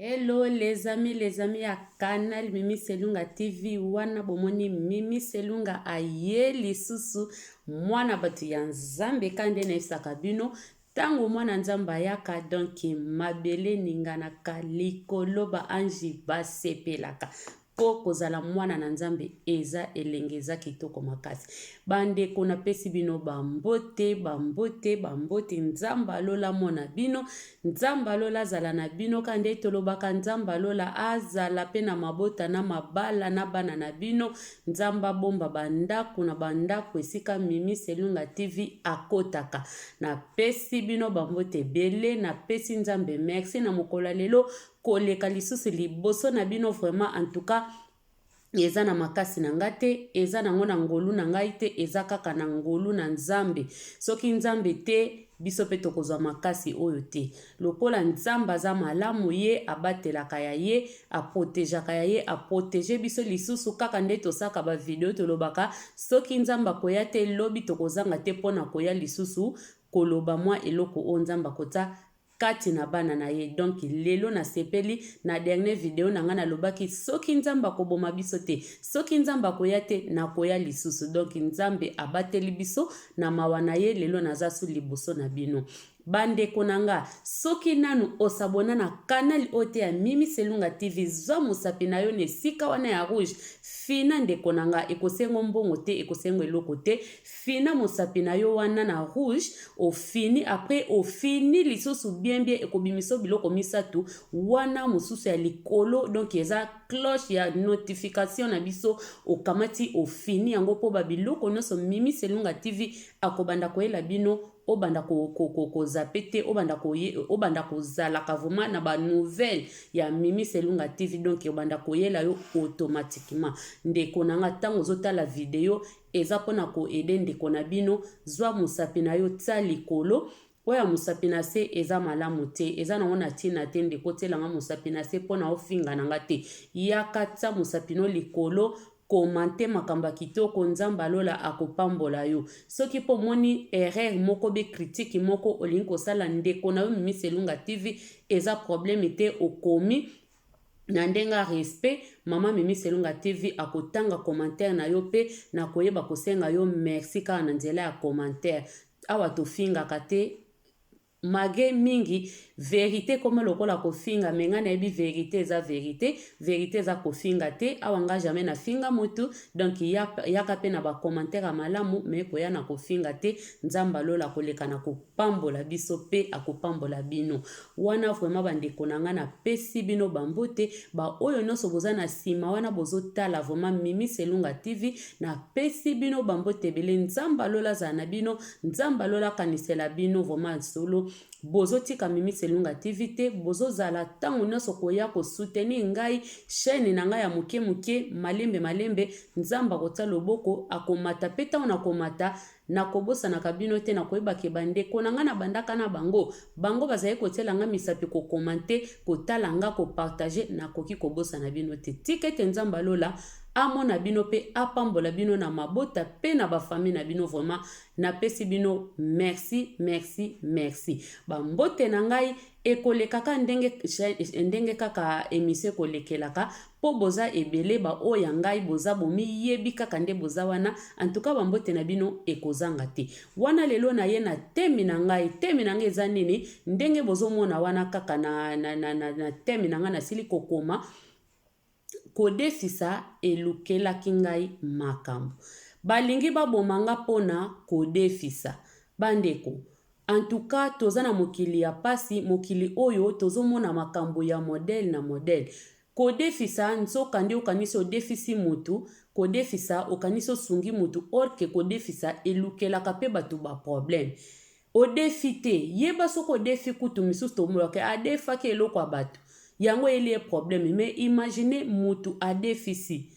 Hello les amis ya canal Mimi Selunga TV. Wana bomoni Mimi Selunga aye lisusu, mwana bato ya Nzambe. Ka nde nayebisaka bino, ntango mwana Nzambe ayaka, donc mabele ninganaka, likolo ba anges basepelaka, mpo kozala mwana na Nzambe eza elenge, eza kitoko makasi. Bandeko, napesi bino bambote, bambote, bambote. Nzambe alola mona bino, Nzambe alola azala na bino. Ka nde tolobaka, Nzambe alola azala mpe na mabota, na mabala, na bana na bino. Nzambe abomba bandako na bandako esika Mimi Selunga TV akotaka. Napesi bino bambote ebele, napesi Nzambe merci na mokolo ya lelo koleka lisusu liboso na bino. Vraiment, en tout cas, eza na makasi na nga te, eza nango na ngolu na ngai te, eza kaka na ngolu na Nzambe. Soki Nzambe te, biso mpe tokozwa makasi oyo te. Lokola Nzambe aza malamu, ye abatelaka ya ye, aprotegeaka ya ye, aprotege biso lisusu. Kaka nde tosaka bavideo, tolobaka soki Nzambe akoya te lobi, tokozanga te mpona koya lisusu koloba mwa eloko oyo Nzambe akotia kati na bana na ye. Donc lelo nasepeli. Na dernier video na ngai nalobaki soki Nzambe akoboma biso te, soki Nzambe akoya te, nakoya lisusu. Donc Nzambe abateli biso na mawa na ye, lelo naza su liboso na bino. Bandeko na nga, soki nanu osabona na canal oyo te ya Mimi Selunga TV, zwa mosapi na yo na esika wana ya rouge, fina. Ndeko na nga, ekosengo mbongo te, ekosengo eloko te. Fina mosapi na yo wana na rouge, ofini, après ofini lisusu bien bien, ekobimisa biloko misato wana mosusu ya likolo, donc eza cloche ya notification na biso. Okamati, ofini yango, mpo babiloko nyonso Mimi Selunga TV akobanda koyela bino, obanda kozape te, obanda kozalaka vraiment na banouvelle ya Mimi Selunga TV. Donc obanda koyela yo automatiquement. Ndeko na nga, ntango ozotala video, eza mpona koaider ndeko na bino. Zwa mosapi na yo, tia likolo. Oyo ya mosapi na se eza malamu te, eza nango na ntina te. Ndeko, otielanga mosapi na se mpona ofinga na nga te. Yaka, tia mosapi no likolo, commenter makambo ya kitoko. Nzambe alola akopambola yo. Soki mpo omoni erreur moko be critique moko olingi kosala ndeko na yo Mimi Selunga TV, eza problème te. Okomi na ndenge ya respect, mama Mimi Selunga TV akotanga commentaire na yo mpe nakoyeba kosenga yo merci kaka na nzela ya commentaire. Awa tofingaka te, malgré mingi vérité koma lokola kofinga, mais ngai nayebi vérité eza vérité, vérité eza kofinga te. Awa nga jamais nafinga motu. Donc yaka mpe na bacommentaire ya malamu, mais koya na kofinga te. Nzambe alola koleka na kopambola biso mpe akopambola bino wana. Vraiment, bandeko na ngai, napesi bino bambote. Baoyo nyonso boza na nsima wana, bozotala vraiment Mimi Selunga TV, napesi bino bambote ebele. Nzambe alola azala na bino, Nzambe alola akanisela bino. Vraiment solo, bozotika Mimi Selunga TV te, bozozala ntango nyonso koya kosoutenir ngai, chaîne na ngai ya moke moke, malembe malembe. Nzambe akotia loboko, akomata mpe ntango nakomata, nakobosanaka bino te. Nakoyebaka bandeko na ngai nabandaka na bango, bango bazali kotiela ngai misapi, kocommenter, kotala nga, kopartager. Nakoki kobosana bino te. Tika ete Nzambe alola amona bino mpe apambola bino na mabota mpe na bafamille na bino. Vraiment, napesi bino merci, merci, merci. Bambote na ngai ekolekaka ndenge, ndenge kaka émission ekolekelaka, mpo boza ebele. Baoyo ya ngai boza, bomiyebi kaka nde boza wana. Antuka, bambote na bino ekozanga te wana. Lelo na ye na thème na ngai. Thème na ngai eza nini? Ndenge bozomona wana kaka na thème na ngai, nasili kokoma: kodefisa elukelaki ngai makambo, balingi baboma nga mpona kodefisa. Bandeko, antuka toza na mokili ya pasi, mokili oyo tozomona makambo ya modèle na modèle. Kodefisa, nzoka nde okanisi odefisi motu, kodefisa okanisi osungi motu, or que kodefisa elukelaka mpe bato baproblème. Odefi te, yeba soki odefi kutu misusu, tomonaka adefaki eloko ya bato, yango eyeli ye problème. Mais imagine motu adefisi,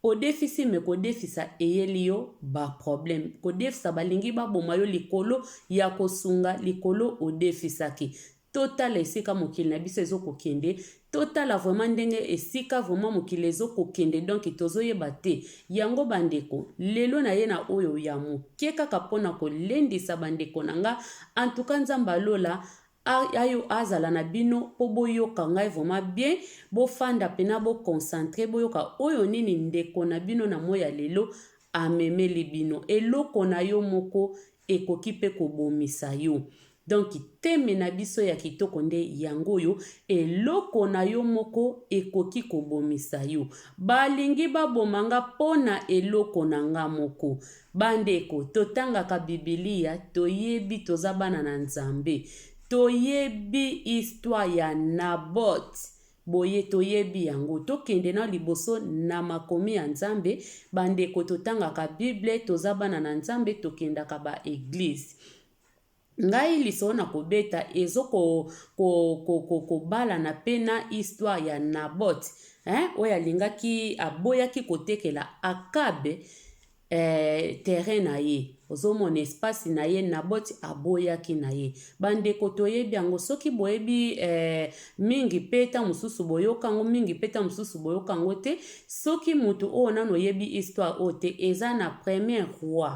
odefisi, mais kodefisa eyeli yo baproblème. Kodefisa, balingi baboma yo likolo ya kosunga, likolo odefisaki. Totala esika mokili na biso ezokokende, totala vraiment ndenge esika vraiment mokili ezokokende. Donc tozoyeba te yango. Bandeko, lelo na ye na oyo ya moke kaka mpona kolendisa bandeko na nga. Antuka, Nzambe alola. Ayo azala na bino mpo boyoka ngai vraiment bien. Bofanda mpena, boconcentrer, boyoka oyo nini ndeko na bino na moi ya lelo amemeli bino. Eloko na yo moko ekoki mpe kobomisa yo. Donc thème na biso ya kitoko nde yango oyo: eloko na yo moko ekoki kobomisa yo. Balingi baboma nga mpo na eloko na nga moko. Bandeko, totangaka Bibilia, toyebi, toza bana na Nzambe, toyebi histoire ya Nabot. Boye toyebi yango. Tokende na liboso na makomi ya Nzambe. Bandeko, totangaka Bible, toza bana na Nzambe, tokendaka baéglise. Ngai lisolo na kobeta ezokobalana ko, ko, ko, mpe na histoire ya Nabot, hein? Oyo alingaki, aboyaki kotekela Akabe terrain na ye. Ozomona espace na ye, Nabot aboyaki na ye. Bandeko, toyebi yango. Soki boyebi mingi mpe ta mosusu boyoka yango mingi, mpe ta mosusu boyoka yango te. Soki motu oyo nano oyebi histoire oyo te, eza na Premier Roi,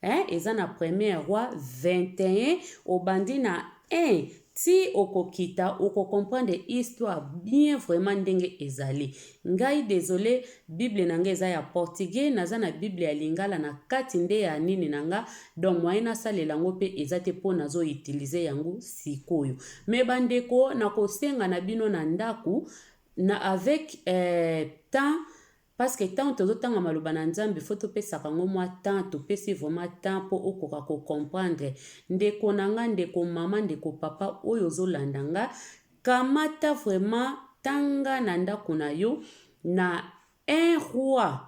hein? Eza na Premier Roi 21, obandi na 1 ti okokita, okocomprendre histoire bien vraiment ndenge ezali. Ngai désolé, Bible na ngai eza ya portugais, naza na Bible ya lingala na kati nde ya nini na nga, donc moyen nasalela yango mpe eza te mpo nazoutiliser yango sikoyo. Mais bandeko, nakosenga na bino na ndako na avec temps, parce que ntango tozotanga maloba na Nzambe, faut topesaka yango mwa temps. Topesi vraiment temps mpo okoka kocomprendre. Ndeko na nga, ndeko mama, ndeko papa oyo ozolanda nga, kamata vraiment, tanga na ndako na yo na 1 Roi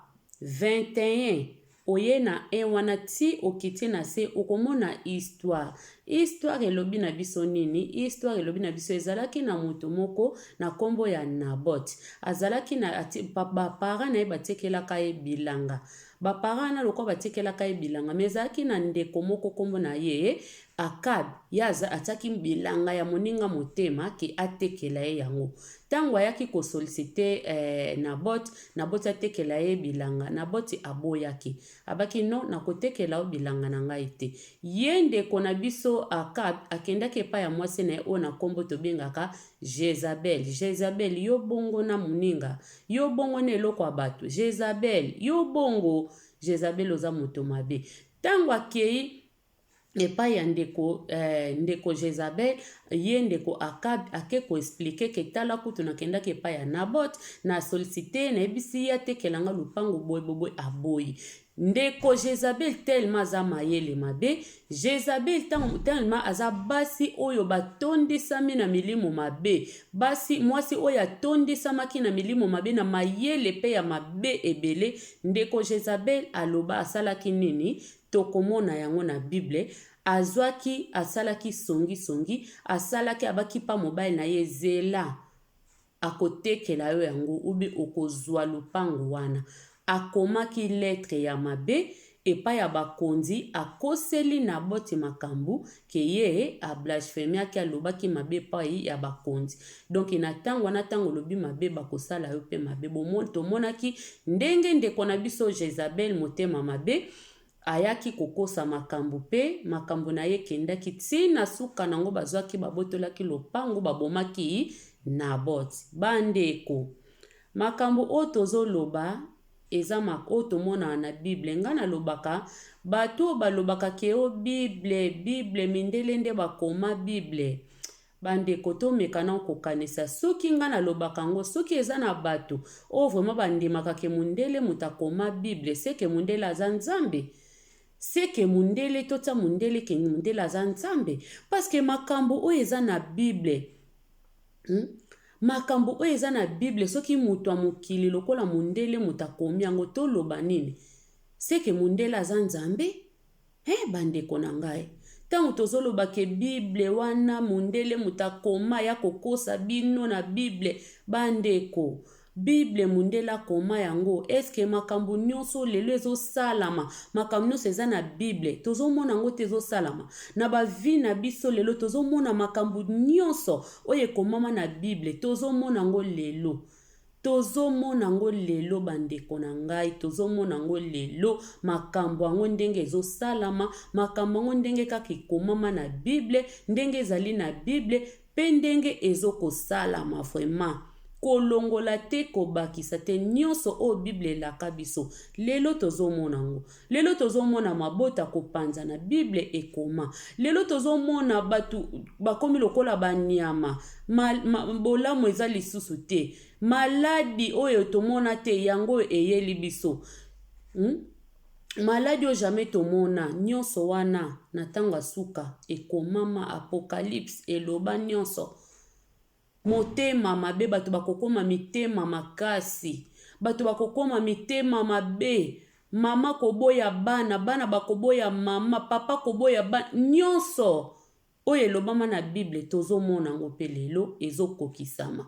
21, oye na 1 wana ti okiti na se, okomona histoire. Histoire elobi na biso nini? Histoire elobi na biso ezalaki na moto moko na nkombo ya Nabot. Azalaki na baparent na ye, batikelaka ye bilanga. Baparent wana, lokola batikelaka ye bilanga, mais ezalaki na ndeko moko nkombo na ye Akab. Ye atiaki bilanga ya moninga motema ke atekela ye yango. Ntango ayaki kosolliciter Nabot, Nabot atekela ye bilanga, Nabot aboyaki, abaki: "Non, nakotekela yo bilanga na ngai te." Ye ndeko na biso Akab akendaki epai ya mwasi na ye oyo na nkombo tobengaka Jezabel. Jezabel, yo bongo na moninga, yo bongo na eloko ya bato. Jezabel, yo bongo. Jezabel, oza moto mabe. Ntango akei epai ya ndeko Jezabel, ye ndeko Akab ake koexpliquer ke: "Tala, kutu nakendaki epai ya Nabot, na solliciter, nayebisi ye atekelanga lupango boye boye, aboyi." Ndeko Jezabel tellement aza mayele mabe. Jezabel tellement aza basi oyo batondisami na milimo mabe, basi, mwasi oyo atondisamaki na milimo mabe, na mayele mpe ya mabe ebele. Ndeko Jezabel aloba, asalaki nini? Tokomona yango na Bible. Azwaki, asalaki songisongi, asalaki, abaki mpa mobali na ye: "Zela, akotekela yo yango ubi okozwa lupango wana." Akomaki lettre ya mabe epai ya bakonzi, akoseli Naboti makambo ke ye ablasphemiaki, alobaki mabe epai ya bakonzi. Donc na ntango wana, ntango olobi mabe, bakosala yo mpe mabe. Tomonaki ndenge ndeko na biso Jezabel motema mabe ayaki kokosa makambo, mpe makambo na ye ekendaki ntina suka nango, bazwaki, babotolaki lopango, babomaki Nabot. Bandeko, makambo oyo tozoloba eza oyo tomonaka na Bible. Ngai nalobaka, bato oyo balobaka ke o Bible, Bible, mindele nde bakoma Bible. Bandeko, tomeka na kokanisa. Soki ngai nalobaka yango, soki eza na bato oyo vraiment bandimaka ke mundele moto akoma Bible, c'est que mundele aza Nzambe. C'est que mundele, totia mundele ke mundele aza Nzambe, parce que makambo oyo eza na Bible, Makambo oyo eza na Bible, soki moto ya mokili lokola mundele moto akomi yango, toloba nini? C'est que mundele aza Nzambe? Bandeko na ngai, ntango tozoloba ke Bible wana mundele moto akoma, ya kokosa bino na Bible. Bandeko, Bible mundele akoma yango, eske makambo nyonso lelo ezosalama, makambo nyonso eza na Bible, tozomona yango te ezosalama na bavie na biso lelo? Tozomona makambo nyonso oyo ekomama na Bible, tozomona yango lelo. Tozomona yango lelo bandeko na ngai, tozomona yango lelo makambo yango ndenge ezosalama, makambo yango ndenge kaka ekomama na Bible, ndenge ezali na Bible pe ndenge ezokosalama vraiment. Kolongola te, kobakisa te, nyonso oyo Bible elaka biso lelo tozomona yango. Lelo tozomona mabota kopanzana, Bible ekoma. Lelo tozomona bato bakomi lokola banyama, bolamu eza lisusu te. Maladi oyo tomona te yango oyo eyeli biso. Maladi oyo jamais tomona, nyonso wana na ntango ya suka ekomama, Apocalypse eloba nyonso. Motema mabe, bato bakokoma mitema makasi, bato bakokoma mitema mabe, mama koboya bana, bana bakoboya mama, papa koboya bana, nyonso oyo elobama na Bible tozomona yango mpe lelo ezokokisama.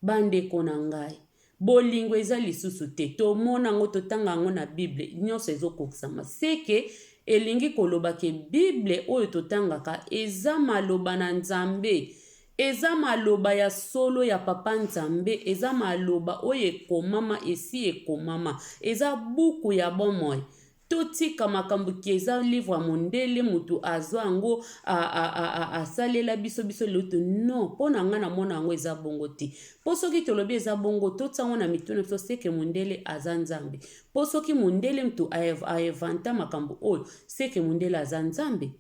Bandeko na ngai, bolingo eza lisusu te, tomona yango, totanga yango na Bible, nyonso ezokokisama. Seke elingi koloba ke Bible oyo totangaka eza maloba na Nzambe, eza maloba ya solo ya Papa Nzambe, eza maloba oyo ekomama, esi ekomama, eza buku ya bomoi. Totika makambo ki eza livre ya mondele, mutu azwa yango asalela biso biso lelo to non. Mpo na ngai namona yango eza bongo te. Mpo soki tolobi eza bongo, totia yango na mitu na biso, seke mondele aza Nzambe. Mpo soki mondele mutu ainventa makambo oyo, seke mondele aza Nzambe.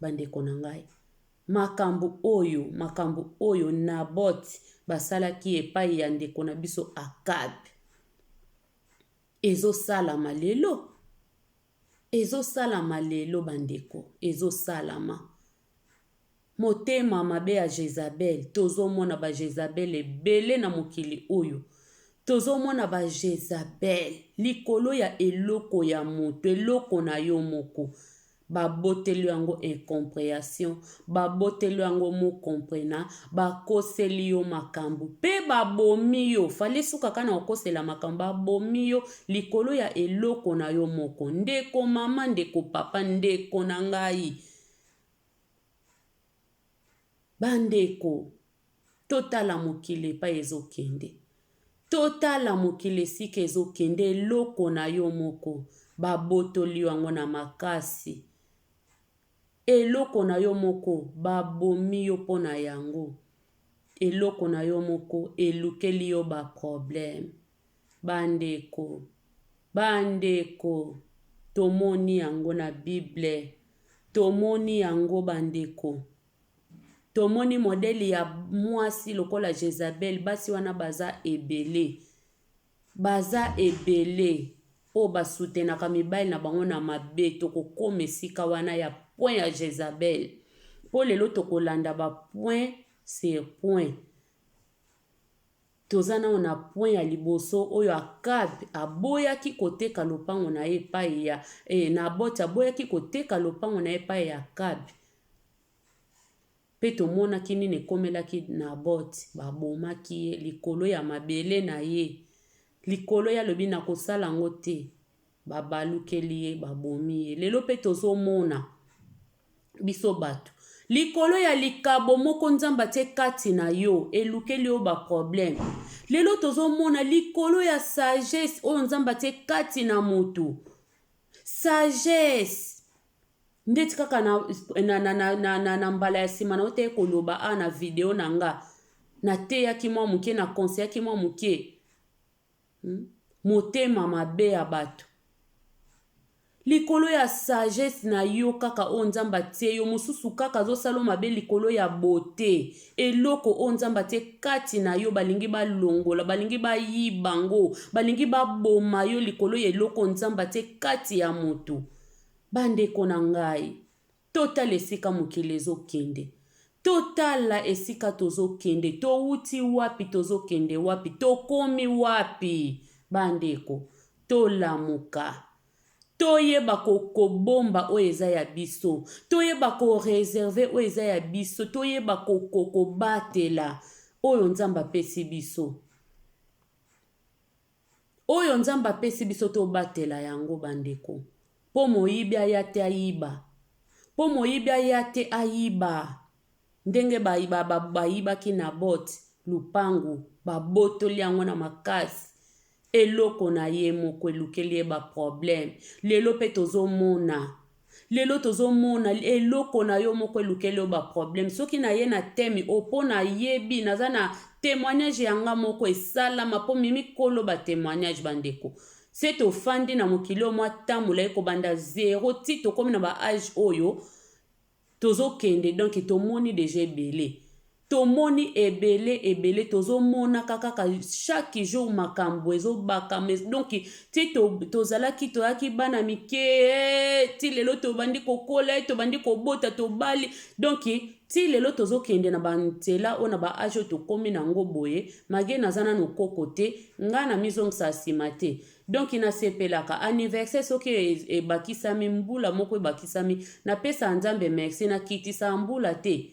Bandeko na ngai, makambo oyo, makambo oyo Naboth basalaki epai ya ndeko na biso Akab, ezosalama lelo, ezosalama lelo bandeko, ezosalama. Motema mabe ya Jezabel, tozomona ba Jezabel ebele na mokili oyo. Tozomona ba Jezabel likolo ya eloko ya moto, eloko na yo moko. Baboteli yango incomprehension, baboteli yango mocomprena, bakoseli yo makambo pe babomi yo. Fale suka kaka na kokosela makambo, babomi yo likolo ya eloko na yo moko. Ndeko mama, ndeko papa, ndeko na ngai, bandeko, totala mokili epai ezokende. Totala mokili esika ezokende, eloko na yo moko babotoli yo yango na makasi. Eloko na yo moko babomi yo mpo na yango. Eloko na yo moko elukeli yo ba problème. Bandeko, bandeko, tomoni yango na Bible. Tomoni yango bandeko. Tomoni modele ya mwasi lokola Jezabel, basi wana baza ebele. Baza ebele oyo basutenaka mibali na bango na mabe. Tokokoma esika wana ya point ya Jezabel. Po lelo tokolanda ba point sur point. Toza nano na point ya liboso oyo Akab aboyaki koteka lopango na ye epai ya Naboth aboyaki koteka lopango na ye epai ya Akab. Pe tomonaki nini ekomelaki Naboth, babomaki ye likolo ya mabele na ye. Likolo ye alobi nakosala yango te, babalukeli ye, babomi ye. Lelo pe tozomona biso bato likolo ya likabo moko Nzambe atie kati na yo elukeli yo ba problème. Lelo tozomona likolo ya sagesse oyo Nzambe atie kati na motu, sagesse ndeti kaka na mbala ya nsima na otaki koloba awa na video na nga, nateyaki mwa moke, na conseillaki mwa moke. Motema mabe ya bato likolo ya sagesse na yo kaka oyo Nzambe atie yo, mosusu kaka azosala mabe likolo ya beauté, eloko oyo Nzambe atie kati na yo, balingi balongola, balingi bayiba yango, balingi baboma yo likolo ya eloko Nzambe atie kati ya motu. Bandeko na ngai, totala esika mokili ezokende, totala esika tozokende, towuti wapi, tozokende wapi, tokomi wapi. Bandeko, tolamuka, toyeba kobomba oyo eza ya biso, toyeba koreserve oyo eza ya biso, toyeba kobatela oyo Nzambe apesi biso. Oyo Nzambe apesi biso tobatela yango bandeko. Po moyibi aya te ayiba. Po moyibi aya te ayiba. Ndenge bayibaki Naboth. Lupangu babotoli yango na makasi. Eloko na ye moko elukeli ye ba problème. Lelo pe tozomona. Lelo tozomona eloko na yo moko elukeli yo ba problème. Soki na ye na thème oyo po nayebi naza na témoignage ya nga moko esalama po mimi kolo ba témoignage bandeko. Se tofandi na mokili oyo mwa temps molayi kobanda zero ti tokomi na ba age oyo Tozokende donc tomoni dejà ebele. Tomoni ebele ebele tozomonaka kaka chaque jour makambo ezobakama donc ti tozalaki toyaki bana mike eh, ti lelo tobandi kokola eh, tobandi kobota tobali donc ti lelo tozokende na banzela oyo na ba age oyo tokomi na yango boye mage naza nano koko te ngai na mizongisa nsima te. Donc nasepelaka anniversaire soki ebakisami mbula moko ebakisami napesaka Nzambe merci nakitisaka mbula te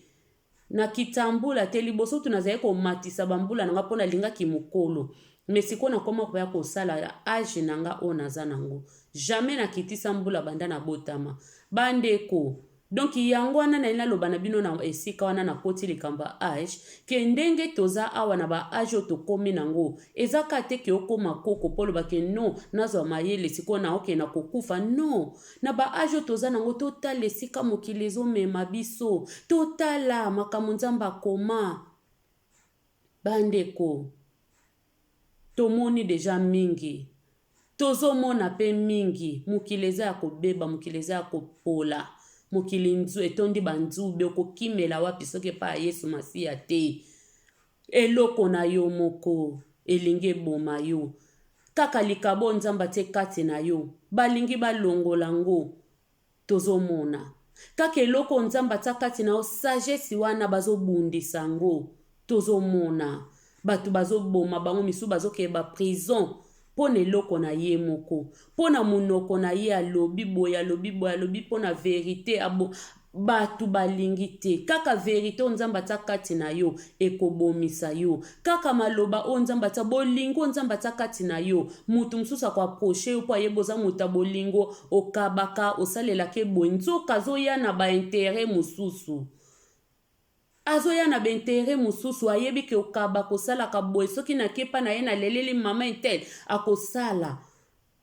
nakitisa mbula te liboso kutu nazali komatisa bambula na nga mpo nalingaki mokolo mais sikoyo nakoma koya kosala age na nga oyo naza nango jamais nakitisa mbula banda nabotama bandeko. Donc yango wana nalingi naloba na bino na esika wana nakoti likambo ya age ke ndenge toza awa na ba age oyo tokomi nango eza kaka te ke okoma koko mpo oloba ke non nazwa mayele sikoyo naokende na kokufa non na ba age oyo toza nango totala esika mokili ezomema biso totala makambo Nzambe akoma bandeko Tomoni dejà mingi, tozo mona pe mingi, mokili eza ya kobeba, mokili eza ya kopola, mokili nzu etondi ba nzube, okokimela wapi soki epai ya Yesu Masiya te? Eloko na yo moko elingi eboma yo, kaka likabo oyo Nzambe atie kati na yo, balingi balongola ngo. Tozo mona. Kaka eloko oyo Nzambe atia kati na yo sagesse wana bazo bundisa yango. Tozo mona. Batu bazo boma bango misusu bazo kende ba prison pona eloko na ye moko. Pona munoko na ye alobi boye alobi boye alobi pona verite abo batu balingi te. Kaka verite oyo Nzambe atia kati na yo ekobomisa yo. Kaka maloba oyo Nzambe atia, bolingo oyo Nzambe atia kati na yo, mutu mosusu ako approcher yo po ayebi oza mutu ya bolingo, okabaka, osalelaka ye boye, nzoka azoya na ba interet mosusu. Azoya na ba interet mosusu, ayebi ke okabaka, osalaka boye, soki nake epa na ye naleleli mama un tel, akosala,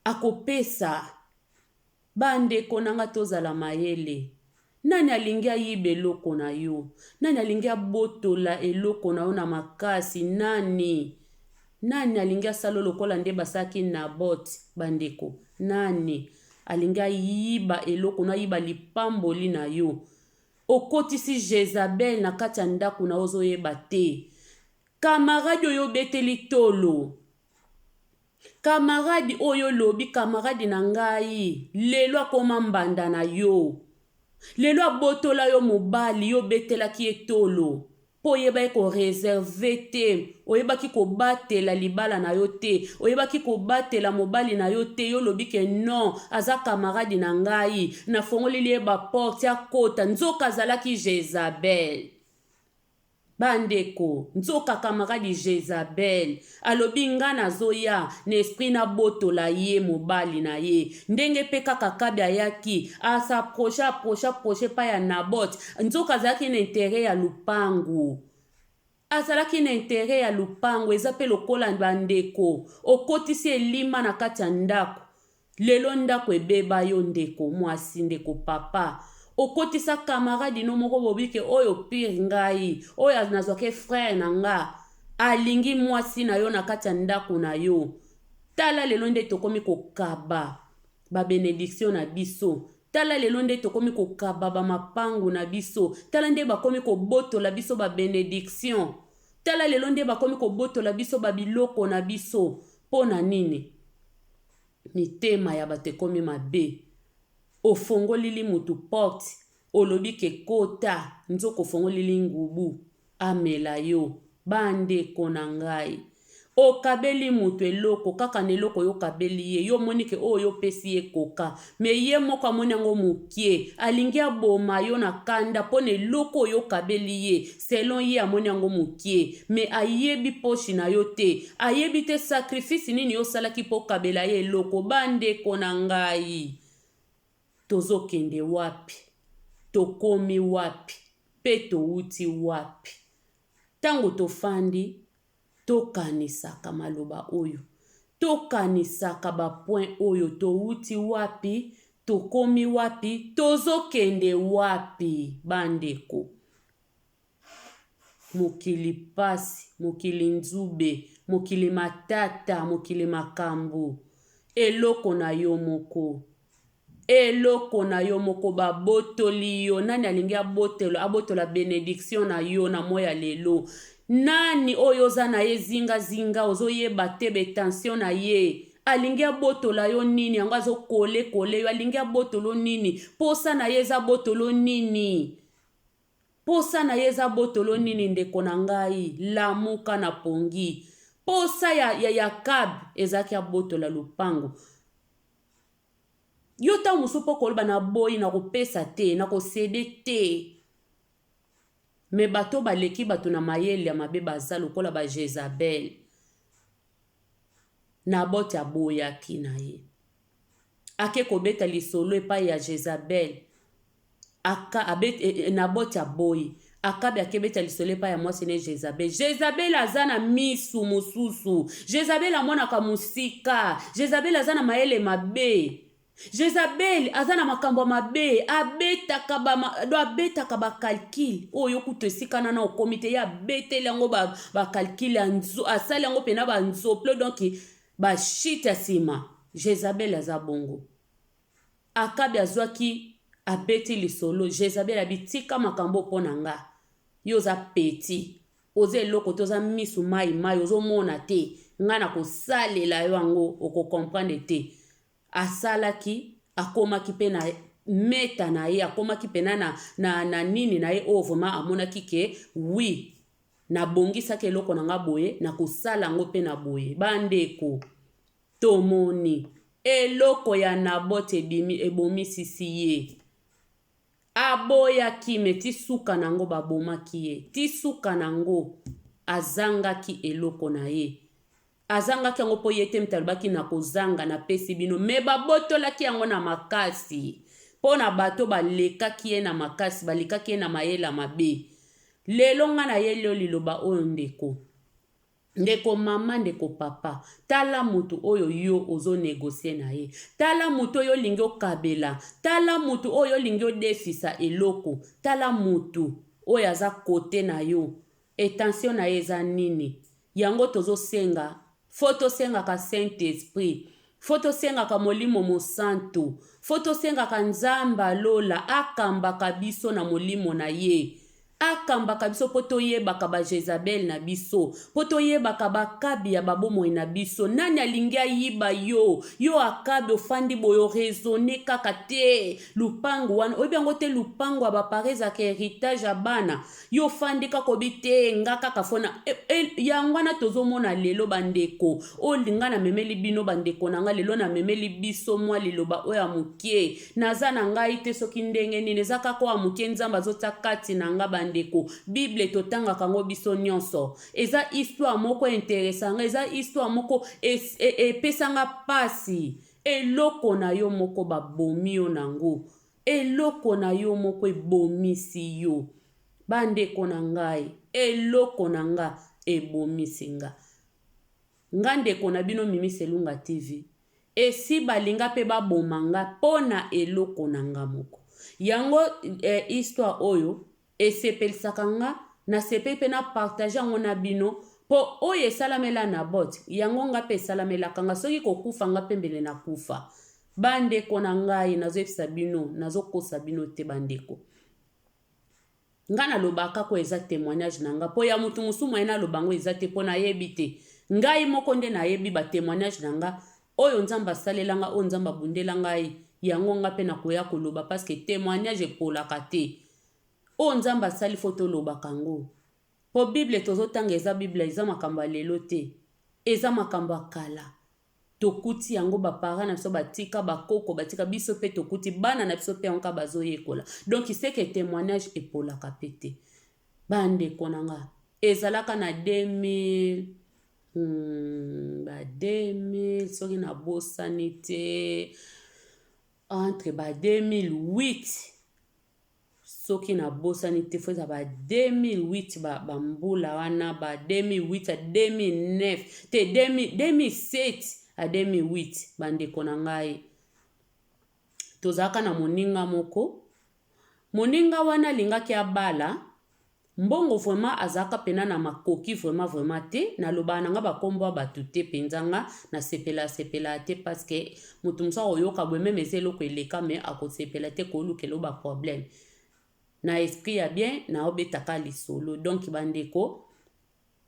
akopesa. Ba ndeko na nga tozala mayele. Nani alingi ayiba eloko na yo? Nani alingi abotola eloko na yo na makasi? Nani? Nani alingi asala yo lokola nde basalaki Nabote? Bandeko, nani alingi ayiba eloko na yo, ayiba lipamboli na yo? Okotisi Jezabel na kati ya ndako na yo ozoyeba te. Camarade oyo obeteli tolo. Camarade oyo olobi camarade na ngai lelo akoma mbanda na yo lelo abotola yo mobali yo obetelaki ye tolo po oyebaki ko reserve te oyebaki kobatela libala na yo te oyebaki kobatela mobali na yo te yo olobi ke non aza camarade na ngai nafongoleli ye ba porte akota nzoka azalaki Jezabel. Ba ndeko, nzoka camarade Jezabel alobi nga nazoya na esprit nabotola ye mobali na ye. Ndenge pe kaka Akabi ayaki a s'approcher approcher approcher epai ya Naboth, nzoka azalaki na interet ya lupangu. Azalaki na interet ya lupangu, eza pe lokola ba ndeko, okotisi elima na kati ya ndaku, Lelo ndaku ebeba yo ndeko muasi ndeko papa okotisa camarade no moko bobi ke oyo pire ngai oyo nazwaka ye frère na nga alingi muasi na yo na kati ya ndaku na yo tala lelo nde tokomi kokaba ba benediction na biso tala lelo nde tokomi kokaba ba mapangu na biso tala nde bakomi kobotola biso ba benediction tala lelo nde bakomi kobotola biso ba biloko na biso mpo na nini Mitema ya bato ekomi mabe. Ofongolili mutu porte olobi ke kota nzoka ofongolili ngubu amela yo. Ba ndeko na ngai okabeli mutu eloko kaka na eloko yo okabeli ye yo omoni ke oyo yo opesi ye ekoka mais ye moko amoni yango mukie alingi aboma yo na kanda pona eloko oyo okabeli ye selon ye amoni yango mukie mais ayebi poche na yo te ayebi te sacrifice nini yo osalaki po okabela ye eloko ba ndeko na ngai tozokende wapi tokomi wapi pe towuti wapi? Ntango tofandi, tokanisaka maloba oyo, tokanisaka bapoint oyo, towuti wapi, tokomi wapi, tozokende wapi, bandeko. Mokili pasi, mokili nzube, mokili matata, mokili makambo. Eloko na yo moko. Eloko na yo moko babotoli yo. Nani alingi abotola, abotola benediction na yo na moi ya lelo? Nani oyo oza na ye zinga zinga, ozoyeba te betension na ye? Alingi abotola yo nini? Yango azokole kole yo, alingi abotolo nini? Posa na ye eza botolo nini? Posa na ye eza botolo nini ndeko na ngai lamuka na pongi posa ya, ya, ya Akab ezalaki abotola lopango yo ntango mosusu mpo koloba naboyi nakopesa te nakosede te me bato baleki bato na mayele ya mabe baza lokola ba Jezabel Nabote aboyaki na ye ake kobeta lisolo epai ya Jezabel Aka, abet, e, e, Nabote aboyi. Akabe akebeta lisolo epai ya mwasi ne Jezabel. Jezabel aza na misu mosusu. Jezabel amonaka mosika. Jezabel aza na mayele mabe. Jezabel aza na makambo ya mabe, abetaka ba do abetaka ba calcul oyo kutu esika nana okomi te, ye abeteli yango ba, ba calcul ya nzo, asali yango pena ba nzoplo donc ba shit ya nsima. Jezabel aza bongo. Akabe azwaki abeti lisolo, Jezabel abi tika makambo mpo na nga, yo oza petit, oza eloko te, oza misu mayi mayi, ozomona te, nga nakosalela yo yango oko comprendre te. Asalaki, akomaki mpe na meta na ye, akomaki mpena na, na, na nini na ye oyo vraiment amonaki ke oui nabongisaki eloko na nga boye, nakosala yango mpe na boye. Bandeko, Tomoni. Eloko ya Naboth ebimi ebomisisi ye. Aboyaki mais ti suka na ngo babomaki ye. Ti suka na ngo azangaki eloko na ye. Azangaki yango po ye te mutu alobaki nakozanga napesi bino mais babotolaki yango na makasi po na bato balekaki ye na makasi balekaki ye na mayele ya mabe. Lelo nga nayeli yo liloba oyo ndeko. Ndeko mama, ndeko papa, tala mutu oyo yo ozo negocier na ye. Tala mutu oyo olingi okabela. Tala mutu oyo olingi odefisa eloko. Tala mutu oyo aza cote na yo. Intention na ye eza nini? Yango tozo senga, faut tosengaka Saint Esprit. Faut tosengaka Molimo Mosantu. Faut tosengaka Nzambe ya lola akambaka biso na Molimo na ye. Akambaka biso mpo toyebaka ba Jezabel na biso, mpo toyebaka ba Akabi ya ba bomoi na biso. Nani alingi ayiba yo? Yo Akabi ofandi boye o raisonner kaka te lupangu wana oyebi yango te lupangu ya ba parents ezalaka heritage ya bana. Yo ofandi kaka obi te nga kaka fo na e, e, yango wana tozomona lelo bandeko oyo nga namemeli bino bandeko na nga lelo namemeli biso mwa liloba oyo ya moke Naza na ngai te soki ndenge nini eza kaka oyo moke Nzambe azotia kati na nga bandeko. Bible totangaka yango biso nyonso. Eza histoire moko interesa nga, eza histoire moko epesa nga pasi. Eloko na yo moko babomi yo nango. Eloko na yo moko ebomisi yo. Bandeko na ngai, eloko na nga ebomisi nga. Nga ndeko na bino Mimi Selunga TV. Esi balinga pe baboma nga pona eloko na nga moko. Yango eh, histoire oyo esepelisaka nga, nasepeli pe na partager yango na bino po oyo esalamela Naboth, yango nga pe esalamelaka nga, soki kokufa nga pe mbele nakufa. Ba ndeko na ngai, nazoyebisa bino, nazokosa bino te ba ndeko. Nga na lobaka ko eza temoignage na nga po ya mutu mosusu moyen na loba ngo eza te po na yebi te. Ngai moko nde na yebi ba temoignage na nga oyo Nzambe asalela nga oyo Nzambe abundela ngai yango nga pe nakoya koloba parce que temoignage epolaka te. Oyo Nzambe asali faut tolobaka ngo. Po bible tozo tanga eza bible eza makambo ya lelo te. Eza makambo ya kala. Tokuti yango ba parents na biso batika, ba koko batika, biso pe tokuti, bana na biso pe yango kaka bazoyekola. Donc ce que temoignage epolaka pe te. Ba ndeko na nga, ezalaka na 2000, ba 2000 soki nabosani te, entre ba 2008. Soki nabosani te, faut eza ba 2008, bambula wana ba 2008 a 2009 te, 2007 a 2008. Bandeko na ngai, tozalaka na moninga moko. Moninga wana alingaki abala. Mbongo vraiment azalaka mpena na makoki vraiment vraiment te. Nalobaka na nga bakombo ya bato te mpenza. Nga nasepela sepela te, parce que moto mosusu akoyoka boye, même eza eloko eleka, mais akosepela te, kolukela baproblème na esprit ya bien. Naobetaka lisolo. Donc bandeko,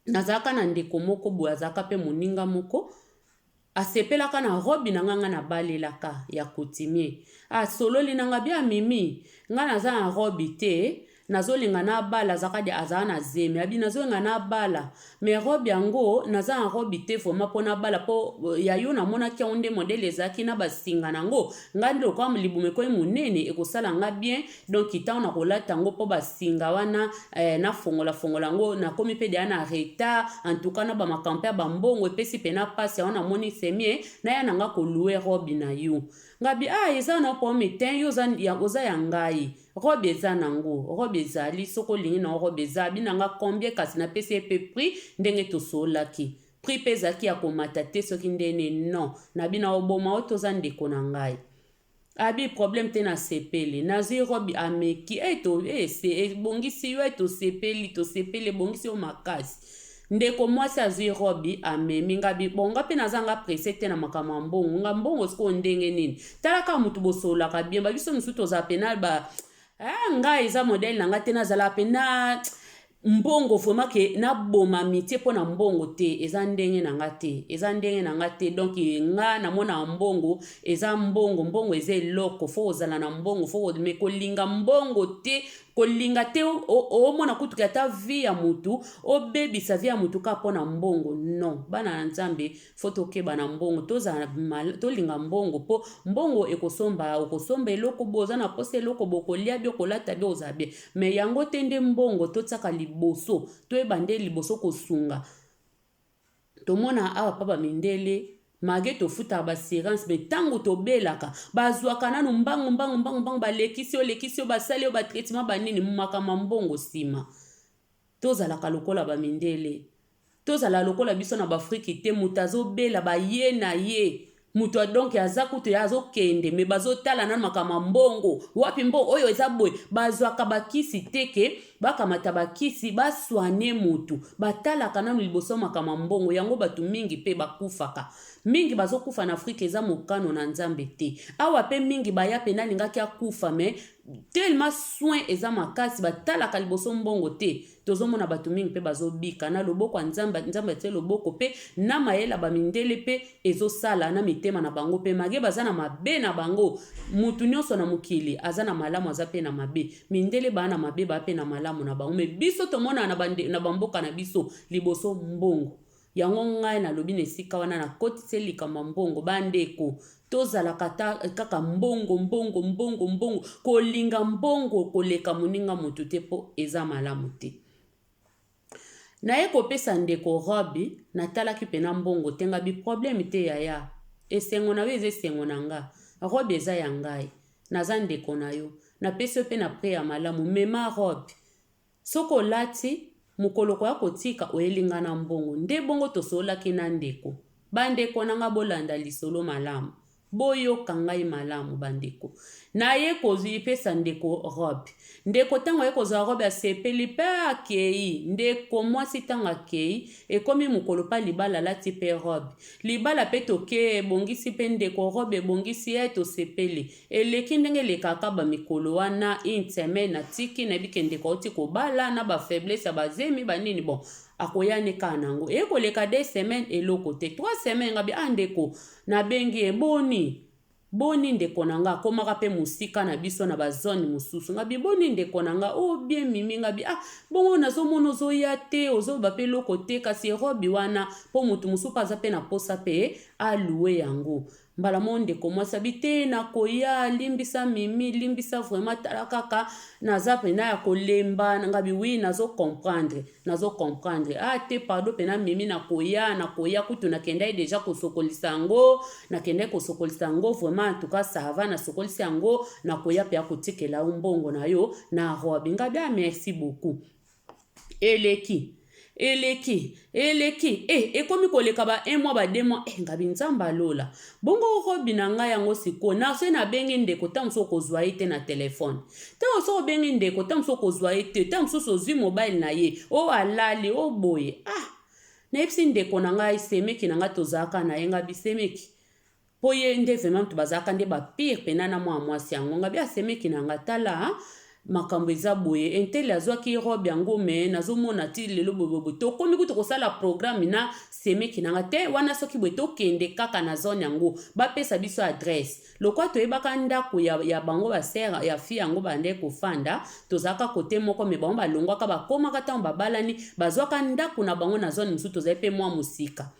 nazalaka na ndeko moko boye, azalaka mpe moninga moko, asepelaka na robe na nga. Nga nabalelaka ya coutumier. Asololi na nga bia: "Mimi, nga naza na robe te, nazolinga nabala." Azalaka de azala na zemi. Abi: "Nazolinga nabala, mais robe yango, naza na robe te vraiment mpo nabala, mpo ya yo namonaki yango nde modèle ezalaki na basinga nango. Ngai nde lokola libumu ekoyi monene, ekosala nga bien. Donc ntango nakolata yango, mpo basinga wana nafongola fongola yango, nakomi mpe deya na retard. En tout cas, na bamakambo mpe ya bambongo epesi mpena mpasi. Yango namoni semie naya na nga kolouer robe na yo." Ngabi: "Ah, eza na problème te, yo oza ya ngai, robe eza nango, robe ezali. Soki olingi nango, robe eza." Abi na nga: "Combien?" Kasi napesi ye mpe prix ndenge tosololaki. Prix mpe ezalaki ya komata te soki ndene. Non, nabi na oboma o, toza ndeko na ngai. Abi: "Problème te, nasepeli." Nazwi robe, ameki, ebongisi yo, tosepeli, tosepeli, ebongisi yo makasi. Ndeko mwasi azwi robe, amemi. Nga bonga mpe naza nga pressé te na makambo ya mbongo. Nga mbongo sikoyo ndenge nini? Tala kaka motu bosololaka bien. Babiso mosusu tozala pena ba ngai eza modèle na nga te. Nazala pena mbongo vraiment ke naboma amitié mpo na mbongo te. Eza ndenge na nga te, eza ndenge na nga te. Donc nga namona mbongo eza mbongo, mbongo eza eloko. Faut kozala na mbongo, faut, mais kolinga mbongo te, kolinga te. Omona kutuka ata vie ya mutu, obebisa vie ya mutu kaka mpo na mbongo. Non, bana na Nzambe, faut tokeba na mbongo. Tozala, tolinga mbongo, mpo mbongo ekosomba, okosomba eloko bo oza na posa, eloko bokolia bi, okolata bi, ozala bien, mais yango te nde mbongo totiaka liboso. Toyeba nde liboso kosunga. Tomona awa mpa bamindele, malgré tofutaka baassurance, mais ntango tobelaka, bazwaka nanu mbangu mbangu mbangu mbangu, balekisi yo, lekisi yo, basali yo batraitement banini, makambo ya mbongo nsima. Tozalaka lokola bamindele, tozala lokola biso na baAfrike te. Moto azobela, baye na ye moto, donc aza kutu ye azokende, mais bazotala nanu makambo ya mbongo. Wapi mbongo oyo eza boye? Bazwaka bakisi te ke bakamata bakisi basoigner motu. Batalaka nanu liboso makambo ya mbongo. Yango bato mingi mpe bakufaka mingi, bazokufa na Afrika. Eza mokano na Nzambe te. Awa mpe mingi baya mpe nalingaki akufa, mais tellement soin eza makasi, batalaka liboso mbongo te. Tozomona bato mingi mpe bazobika na loboko ya Nzambe. Nzambe atie loboko mpe na mayele bamindele mpe ezosala na mitema na bango mpe, malgré baza na mabe na bango. Mutu nyonso na mokili aza na malamu, aza mpe na mabe. Mindele baa na mabe, baa mpe na malamu na bango. Mais biso tomona na bamboka na biso liboso mbongo. Yango ngai nalobi na esika wana, nakotisi likambo ya mbongo. Bandeko, tozalaka kaka mbongo, mbongo, mbongo, mbongo, kolinga mbongo koleka moninga motu te, mpo eza malamu te. Naye kopesa ndeko robe, natalaki mpena mbongo te. Ngabi: "Problème te yaya, esengo na yo eza esengo na nga. Robe eza ya ngai, naza ndeko na yo, napesi yo mpe na prix ya malamu. Mema robe, soki olati, mokolo koya kotika, oyelinga na mbongo." Nde bongo tosololaki na ndeko. Bandeko na nga, bolanda lisolo malamu, boyoka ngai malamu. Bandeko, naye kozwipesa ndeko robe. Ndeko ntango aye kozwa robe, asepeli mpe akei. Ndeko mwasi ntango akei, ekomi mokolo mpa libala, alati mpe robe libala mpe toke, ebongisi mpe ndeko, robe ebongisi ye, tosepeli. Eleki ndenge elekaka bamikolo wana, une semaine natiki. Nayebi ke ndeko auti kobala na bafaiblesse ya bazemi banini, bon, akoya ne kaka nango. Ekoleka 2 semaines, eloko te. 3 semaines, ngabi: "A ndeko." Nabengi ye: "Boni boni ndeko na nga?" Akomaka mpe mosika na biso na bazone mosusu. Ngabi: "Boni ndeko na nga?" "O oh, bien Mimi." Ngabi: "Ah bongo, nazomona ozoya te, ozoba mpe eloko te, kasi robe wana mpo motu mosusu mpe aza mpe na posa mpe alouer yango." Mbala moko ndeko mwasi abi te nakoya, limbisa Mimi, limbisa vraiment, tala kaka naza pena ya kolemba. Ngabi oui, nazo comprendre, nazo comprendre. Ah te, pardon pena Mimi, nakoya, nakoya kutu nakendaki deja kosokolisa yango, nakendaki kosokolisa yango vraiment, en tout cas ça va, nasokolisi yango, nakoya pe kotikela yo mbongo na yo na robe. Ngabi ah merci beaucoup. Eleki eleki eleki e ekomi koleka ba 1 mois, ba 2 mois. E ngabi Nzambe alola, bongo robe na ngai yango sikoyo na so nabengi ndeko, ntango mosusu okozwa ye te na telefone, ntango soki obengi ndeko, ntango mosusu okozwa ye te, ntango mosusu ozwi mobile na ye oyo alali o boye. Ah, nayebisi ndeko na ngai, semeki na ngai, tozalaka na ye. Ngabi semeki, mpo ye nde vraiment moto bazalaka nde bapire pena na mwana mwasi yango. Ngabi asemeki na nga, tala makambo eza boye, un tel azwaki robe yango, me nazomona ti lelo boyeboye. Tokomi kutu kosala programme na semeki na nga te wana, soki boye tokende kaka na zone yango, bapesa biso adresse lokwa toyebaka ndako ya bango, basœur ya fille yango bande kofanda, tozalaka kote moko, me bango balongwaka, bakomaka ntango babalani, bazwaka ndako na bango na zone mosusu, tozali mpe mwa mosika.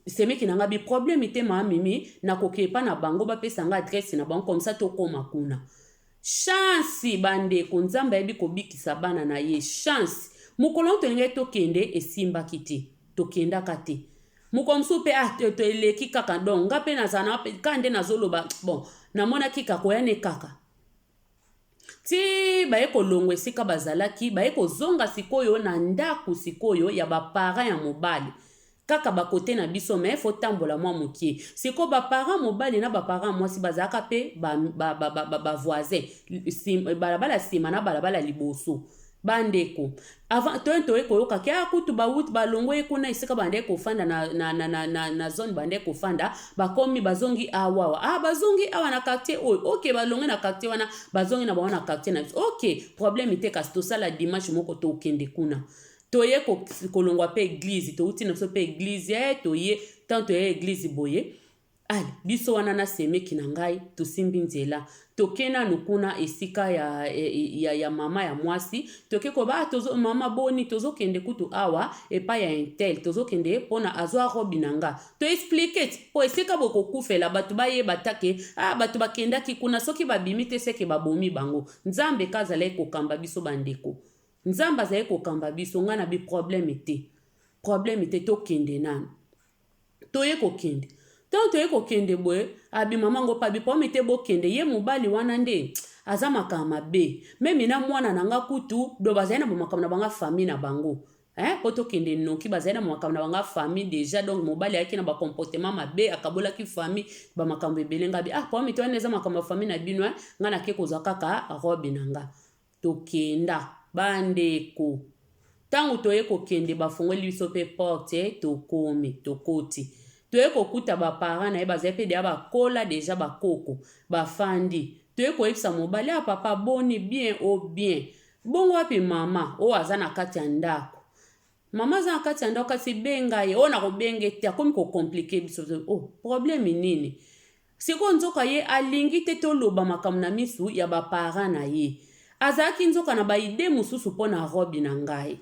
Semeki na nga bi problème te, ma Mimi, nakoki epa na bango, bapesa nga adresse na bango, comme ça tokóma kuna. Chance bandeko, Nzambe ayebi kobikisa bana na ye. Chance, mokolo oyo tolingaki tokende esimbaki te, tokendaka te. Mokolo mosusu mpe ah, eleki kaka. Donc nga mpe nazala kaka nde nazoloba, bon, namonaki kaka koya ne kaka ti baye kolongwa esika bazalaki, baye kozonga sikoyo na ndako sikoyo ya baparent ya mobali, kaka bakote na biso, me fo tambola mwa mokie. Sikoyo baparent mobali na baparent mwasi bazalaka mpe bavoisin, ba, ba, ba, balabala nsima na balabala liboso. Bandeko, avant toye toye koyoka ke ah, kutu bawuti balongo ye kuna esika bandeki kofanda na zone bandeki kofanda, bakomi bazongi awawa. Ah, bazongi awa na quartier oyo. Ok, balonge na quartier wana, bazongi na bango na quartier na biso. Ok, problème te, kasi tosala dimanche moko tokende kuna. Toye kolongwa mpe église, touti na biso mpe église, toye tant toye église boye, ale biso wana na semeki na ngai tosimbi nzela, toke nanu kuna esika ya mama ya mwasi. Toke koba ah, tozo, mama boni, tozokende kutu awa epai ya un tel, tozokende mpona azwa robe na nga. Toexpliquer ti mpo esika bokokufela bato bayeba take ah, bato bakendaki kuna, soki babimi te seke babomi bango. Nzambe ka azalaki kokamba biso bandeko, Nzambe azalaki kokamba biso. Ngai na bi problème te, problème te, tokende nanu. Toye kokende, ntango toye kokende boye, abi mama ngo pabi problème te, bokende. Ye mobali wana nde aza makambo mabe, même na mwana na nga kutu do bazali na bamakambo na bango, famille na bango, mpo tokende noki, bazali na makambo na bango famille déjà. Donc mobali ayaki na bacomportement mabe, akabolaki famille, bamakambo ebele. Ngabi ah, problème te, wana eza makambo ya famille na bino. Nga nake kozwa kaka robe na nga. Tokenda bandeko, ntango toye kokende, bafongoli biso mpe porte, tokomi, tokoti, toye kokuta baparent na ye bazali mpe deya bakola deja, bakoko bafandi. Toye koyebisa mobali: ah papa, boni, bien o bien. Bongo wapi mama? Oyo aza na kati ya ndako. Mama aza na kati ya ndako, kasi benga ye. Oyo nakobenga te, akomi kocompliquer biso. Oh, problème nini sikoyo? Nzoka ye alingi te toloba makambo na misu ya baparent na ye. Azalaki nzoka na baidées mosusu mpo na robe na ngai.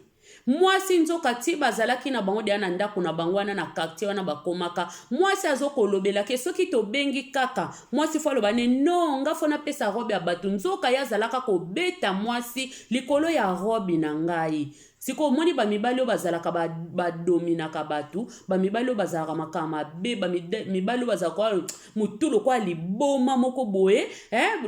Mwasi nzoka ti bazalaki na bango deya na ndako na bango wana na quartier wana, bakomaka mwasi azokolobelake soki tobengi kaka mwasi fo aloba ne non, nga fo napesa robe ya bato. Nzoka ye azalaka kobeta mwasi likolo ya robe na ngai. Sikoyo omoni bamibali oyo bazalaka badominaka bato, bamibali oyo bazalaka makambo mabe, bamibali oyo bazalaka motu lokola liboma moko boye,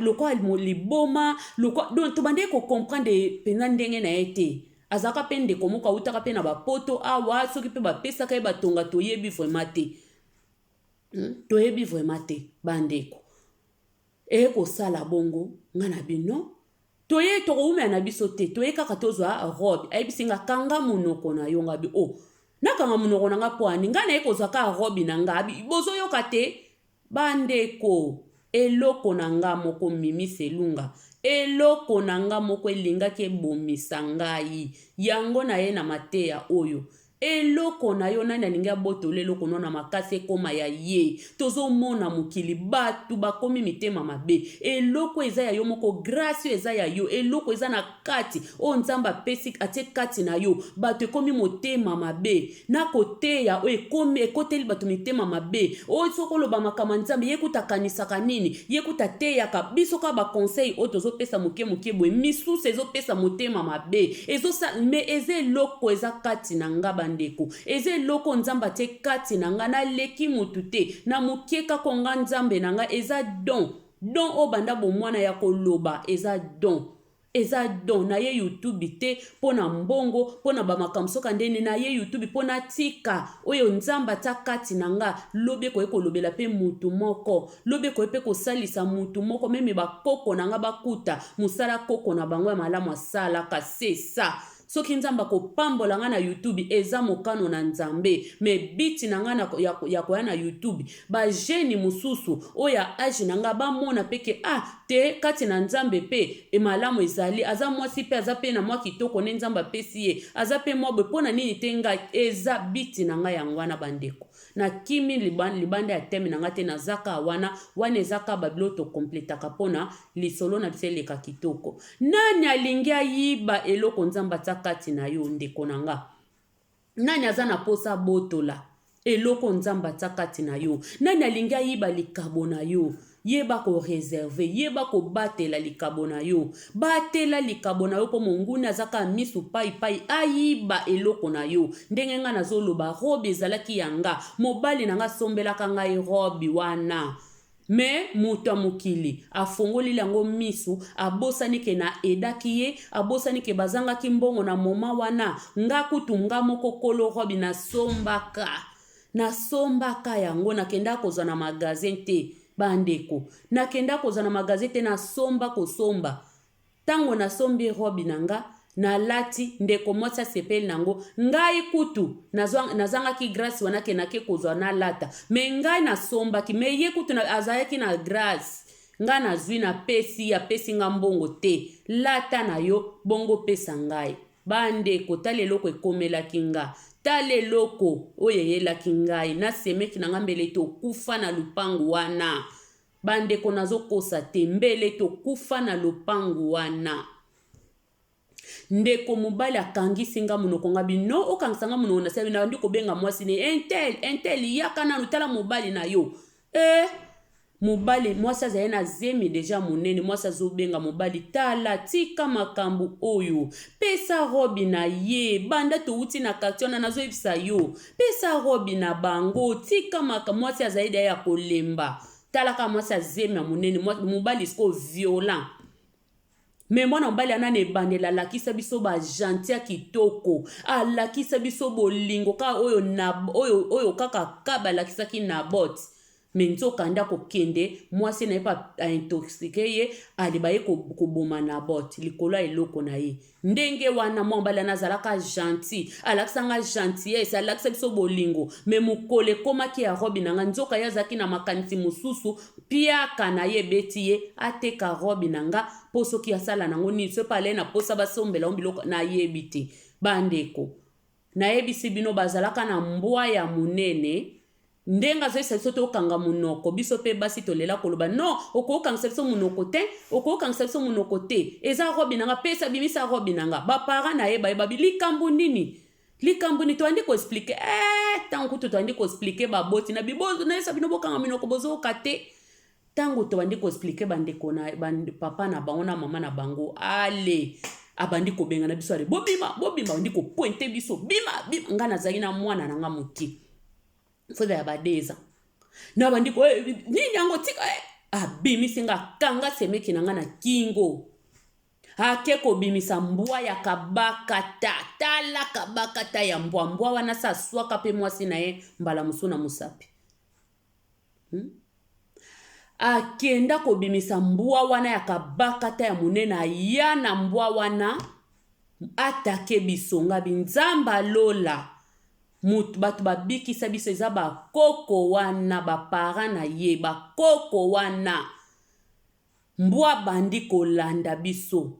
lokola liboma. Donc tobandeki kocomprendre mpenza ndenge na ye te. Azalaka mpe ndeko moko awutaka mpe na bapoto awa, soki mpe bapesaka ye batonga, toyebi vraiment te, Toyebi vraiment te bandeko. Eye kosala bongo, nga na bino toye, tokowumela na biso te, toye kaka tozwa robe. Ayebisi nga: kanga monoko na yo. Nga bi o oh, nakanga monoko na nga mpo ani? Ngai naye kozwa kaka robe na nga. Bozoyoka te bandeko, eloko na nga moko Mimi Selunga, eloko na nga moko elingaki ebomisa ngai yango na ye na mateya oyo. Eloko na yo nani alingi abotola eloko no na makasi ekoma ya ye tozomona mokili batu bakomi mitema mabe eloko eza ya yo moko grace oyo eza ya yo eloko eza na kati oyo nzambe apesi atie kati na yo bato ekomi motema mabe na koteya oyo ekomi ekoteli bato mitema mabe oyo soki oloba makambo ya nzambe ye kuta akanisaka nini ye kuta ateyaka biso kaka baconseil oyo tozopesa moke moke boye misusu ezopesa motema mabe ezosa me eza eloko eza kati na nga bandeko eza eloko nzambe atie kati na nga naleki motu te na moke kako nga nzambe na nga eza don don oyo banda bomwana ya koloba eza don Eza don naye youtube te pona mbongo pona ba makambo soka ndeni naye youtube po natika oyo nzambe atia kati na nga lobi ekoki kolobela pe mutu moko lobi ekoki pe kosalisa mutu moko meme ba koko na nga bakuta musala koko na bango ya malamu asalaka c'est ça soki nzambe akopambola nga na youtube eza mokano na nzambe me biti na nga ya koya na youtube ba jeune mosusu oyo ya age na nga bamona pe ke ah te kati na nzambe pe malamu ezali aza mwasi pe aza pe na mwa kitoko nde nzambe apesi ye aza pe mwa boye mpo na nini te ngai eza biti na ngai yango wana bandeko nakimi libanda ya teme na ngai te naza kaka wana wana eza kaka babilo tokompletaka mpo na lisolo na biso eleka kitoko nani alingi ayiba eloko nzambe atia kati na yo ndeko na nga Nani aza na posa abotola eloko Nzambe atia kati na yo? Nani alingi ayiba likabo na yo? Yeba ko reserver, yeba kobatela likabo na yo. Batela likabo na yo mpo monguna aza kaka misu pai pai ayiba eloko na yo. Ndenge nga nazoloba robe ezalaki ya nga, mobali na nga asombelaka ngai robe wana. Mais moto ya mokili afongoleli yango misu abosani ke na aidaki ye abosani ke bazangaki mbongo na moment wana nga kutu nga moko kolo robe nasombaka nasombaka yango nakendaka kozwa na magasin te bandeko nakendaka kozwa na magasin te nasomba kosomba Tango nasombi robe na nga nalati ndeko mwasi asepeli na yango ngai kutu nazangaki grace wana ke nake kozwa nalata me ngai nasombaki me ye kutu azalaki na grace ngai nazwi napesi apesi nga mbongo te lata na yo bongo pesa ngai bandeko tala eloko ekomelaki nga tala eloko oyo eyelaki ngai na semeki na nga mbele tokufa na lupangu wana Ba ndeko nazo kosa te mbele tokufa na lopangu wana. Ndeko mobali akangisi nga monoko nga bino okangisa nga monoko na sali nabandi kobenga mwasi ne intel intel yaka nanu tala mobali na yo eh mobali mwasi azali na zemi deja monene mwasi azobenga mobali tala tika makambo oyo pesa robi na ye banda towuti na quartier wana nazoyebisa yo Pesa robe na bango tika maka mwasi azali deya ya kolemba tala kaka mwasi azemi ya monene mobali sikoyo violent me mwana mobali ana na ebandeli alakisa biso ba gentil ya kitoko alakisa biso bolingo kaka oyo, na, oyo, oyo kaka kaba alakisaki Naboth me nzoka nde akokende mwasi na ye mpe aintoxike ye ale baye koboma Naboth likolo ya eloko na ye ndenge wana mwa mobali wana azalaka gentil alakisa nga gentillesse alakisa biso bolingo me mokolo ekomaki ya robe na nga nzoka ye azalaki na makanisi mosusu mpiaka na ye ebeti ye ateka robe na nga mpo soki asala nango nini soki mpe alei na mposa basombela ngo biloko nayebi te bandeko Nayebisi bino bazalaka na mbwa ya munene ndenge azoyebisa biso tokanga munoko biso pe basi tolela koloba non okokangisa biso munoko te okokangisa biso munoko te eza robe na nga pesa bimisa robe na nga ba parents na ye bayeba likambo nini likambo nini toyandi koexplike eh, ntango kutu toyandi koexplike baboti na bibo nayebisa bino bokanga minoko bozoyoka te Tango tobandi ko expliquer ba ndeko na ba papa na bango na mama na bango ale abandi kobengana biso ale bobima bobima abandi ko pointe biso bima bima nga nazali na mwana na nga moke foza ya ba deux ans na bandi ko eh, nini yango tika eh. abimisi nga akanga semeki na nga na kingo ake kobimisa mbwa ya kabakata tala kabakata ya mbwa mbwa wana sa aswaka mpe mwasi na ye mbala mosusu na mosapi Hmm? Akenda kobimisa mbwa wana ya kabakata ya monene aya na mbwa wana atake biso ngabi nzambe alola moto bato babikisa biso eza bakoko wana baparent na ye bakoko wana mbwa bandi kolanda biso.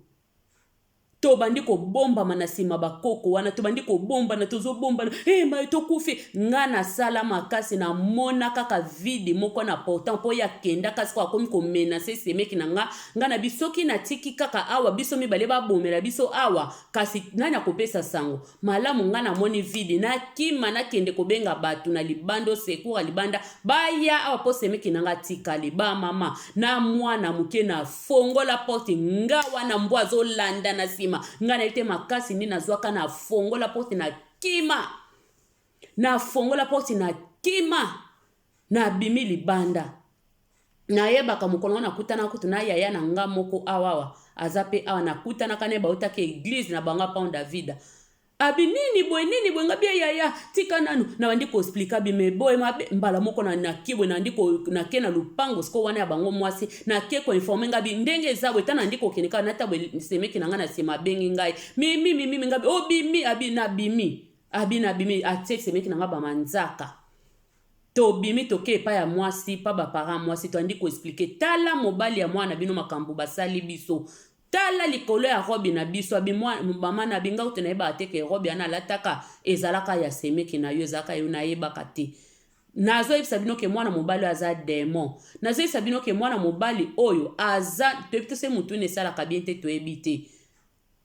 Tobandi kobombama na nsima bakoko wana, tobandi kobombana, tozobombana, hey, mayo tokufi. Nga nasala makasi, namona kaka vide moko na portant mpo ye akendaka siko akomi komenase semeki na nga. Nga na bi soki natiki kaka awa biso mibale babomela biso awa, kasi nani akopesa sango malamu? Nga namoni vide, nakima, nakende kobenga bato na libanda, secours ya libanda baya awa mpo semeki na nga atikali. Bamama na mwana moke, na fongola porte, nga wana mbwa azolanda na nsima. Nga nayebi te makasi nini nazwaka, na fongola porte, na kima, na fongola porte, na kima, nabimi libanda. Nayebaka mokolo ngo nakutana kutu na yaya na nga moko awawa, aza mpe awa, nakutanaka na ye, bautaki église na bango Pont David. Abi nini boye, nini boye? Nga bia yaya, tika nanu nabandi koexpliquer. Bime boye mabe mbala moko na nake boye, nandi nake na lupango siko wana ya bango mwasi, nake koinformer. Nga bi ndenge eza boye, ta nandi kokende kaka nata boye, semeki na ngai na nsima abengi ngai: "Mimi, mimi." Nga bi obimi. Abi nabimi, abi nabimi. Atie semeki na ngai bamanzaka, tobimi, toke epai ya mwasi pa baparent mwasi, toandi koexpliquer: "Tala mobali ya mwana bino, makambo basali biso, tala likolo ya robe na biso." Abi mama na binga kutu nayebaka te ke robe wana alataka ezalaka ya semeki na yo, ezalaka yo, nayebaka te. Nazoyebisa bino ke mwana mobali oyo aza démon. Nazoyebisa bino ke mwana mobali oyo aza, toyebi te se mutuni esalaka bien te, toyebi te,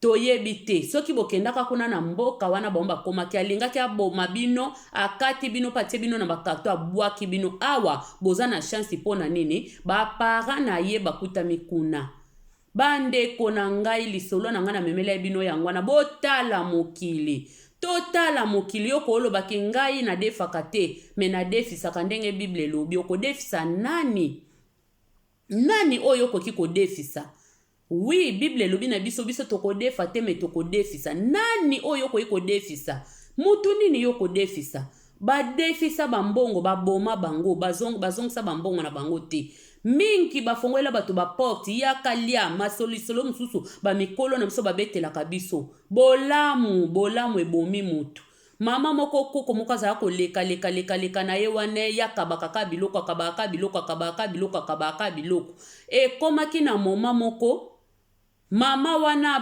toyebi te. Soki bokendaka kuna na mboka wana, bango bakomaki, alingaki aboma bino, akati bino mpe atie bino na bacarton, abwaki bino awa. Boza na chance mpo na nini? Baparent na ye bakutami kuna. Bandeko na ngai, lisolo na ngai namemela bino yango wana. Botala mokili, totala mokili. Yo koolobaki ngai nadefaka te, me nadefisaka ndenge Bible elobi. Okodefisa nani? Nani oyo okoki kodefisa? Oui, Bible elobi na biso, biso tokodefa te, me tokodefisa. Nani oyo okoki kodefisa? Mutu nini yo kodefisa? Badefisa bambongo, baboma bango, bazongisa bambongo na bango te. Mingi bafongolela bato baporte, yaka lia. Masolisolo mosusu bamikolo na biso babetelaka biso: bolamu, bolamu ebomi mutu. Mama moko, koko moko azala kolekalekaleka na ye wana, ye akabaka kaka biloko, akabaka biloko, akabaka biloko, akabaka biloko. Ekomaki na moma moko, mama wana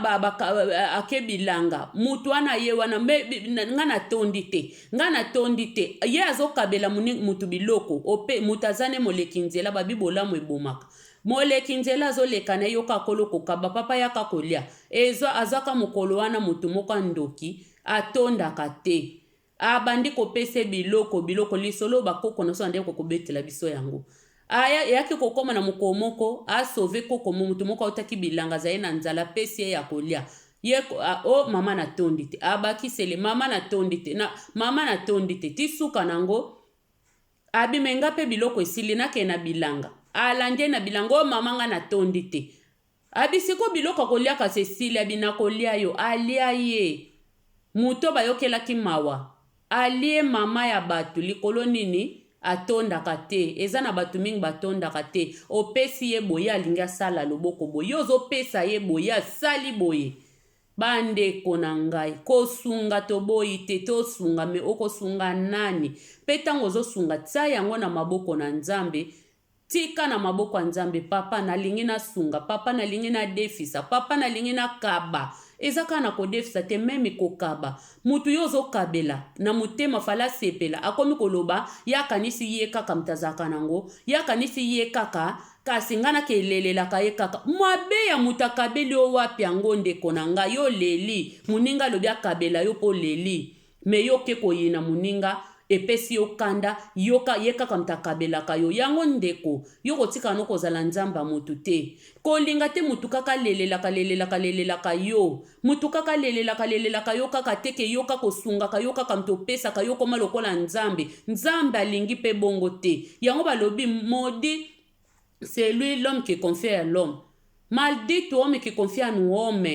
ake bilanga, mutu wana ye wana me, nga natondi te, nga natondi te. Ye azokabela mutu biloko ope mutu aza ne moleki nzela. Babi bolamu ebomaka. Moleki nzela azoleka na ye, yoka kolo kokaba: "Papa, yaka kolia." Ezwa azwaka mokolo wana, mutu moko andoki, atondaka te, abandi kopesa biloko, biloko. Lisolo bakoko na biso bandeki kobetela biso yango. Aya eyaki kokóma na mokolo moko, asauver koko mo motu moko autaki bilanga, azali na nzala, apesi ye ya kolia. Ye o mama natondi te, abakisele: "Mama, natondi te na mama, natondi te." Ti suka nango abimenga mpe biloko esili, nakende na bilanga. Alandi ye na bilanga: "O mama, nga natondi te." Abisiko biloko akolia kasi esili. Abi nakolia yo. Alia ye moto bayokelaki mawa, alie mama ya bato likolo nini? Atondaka te. Eza na bato mingi batondaka te. Opesi ye boye, alingi asala loboko boye. Yo ozopesa ye boye, asali boye. Bandeko na ngai, kosunga toboyi te, tosunga, me okosunga nani? Mpe ntango ozosunga, tia yango na maboko na Nzambe, tika na maboko ya Nzambe. "Papa, nalingi nasunga. Papa, nalingi nadefisa. Papa, nalingi nakaba." Eza kaka na kodefisa te, même kokaba. Mutu yo ozokabela na motema fala asepela, akomi koloba ye akanisi ye kaka moto azalaka nango, ye akanisi ye kaka, kasi ngai nakelelelaka ye kaka mabe ya moto akabeli yo wapi yango. Ndeko na ngai, yo leli, moninga alobi akabela yo mpo leli, me yo ke koyina moninga, epesi yo kanda, yoka ye kaka moto akabelaka yo yango. Ndeko, yo kotikala no kozala nzambe ya motu te. Kolinga te motu kaka lelelaka, lelelaka, lelelaka yo, motu kaka lelelaka, lelelaka yo kaka te, ke yo kaka osungaka, yo kaka moto opesaka, yo koma lokola Nzambe. Nzambe alingi mpe bongo te. Yango balobi: "Maudit c'est lui l'homme qui confie à l'homme, maudit homme qui confie à un homme."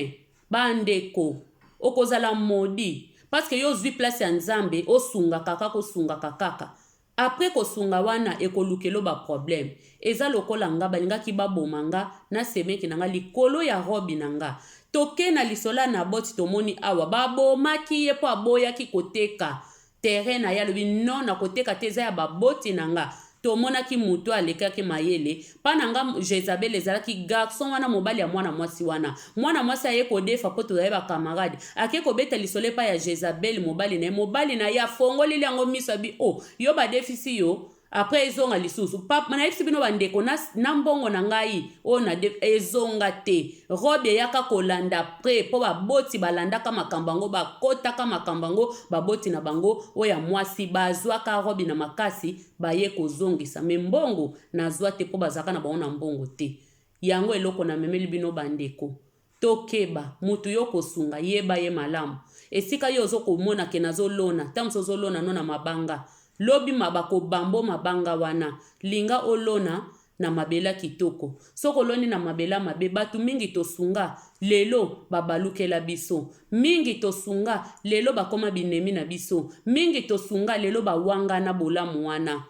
Bandeko, okozala maudit parce que yo ozwi place ya Nzambe. Osungaka kaka, osungaka kaka, après kosunga wana ekolukela baproblème. Eza lokola nga, balingaki baboma nga na semeki na nga likolo ya robe na nga. Toke na lisolo ya Naboti, tomoni awa babomaki ye mpo aboyaki koteka terrain na ye. Alobi: "Non, nakoteka te, eza ya baboti na nga." Tomonaki moto alekaki mayele mpa na nga. Jezabel ezalaki garçon wana, mobali ya mwana mwasi wana. Mwana mwasi aye kodefa mpo tozali bacamarade, ake kobeta lisolo epai ya Jezabel, mobali na ye. Mobali na ye afongoleli yango miso, abi: "O oh, yo badefisi yo." Après ezonga lisusu. Nayebisi bino bandeko, na mbongo na ngai oyo na ezonga te. Robe eyaka kolanda après, mpo baboti balandaka makambo yango, bakotaka makambo yango. Baboti na bango oyo ya mwasi bazwaka robe na makasi, baye kozongisa, mais mbongo nazwa te, mpo bazalaka na bango na mbongo te. Yango eloko namemeli bino bandeko: tokeba. Mutu yo kosunga, yeba ye malamu. Esika yo ozokomona ke nazolona, ntango mosusu ozolona no na mabanga, lobi bakobambo mabanga wana. Linga olona na mabele ya kitoko. Soki oloni na mabele ya mabe, bato mingi tosunga lelo babalukela biso, mingi tosunga lelo bakóma binemi na biso, mingi tosunga lelo bawangana bolamu wana.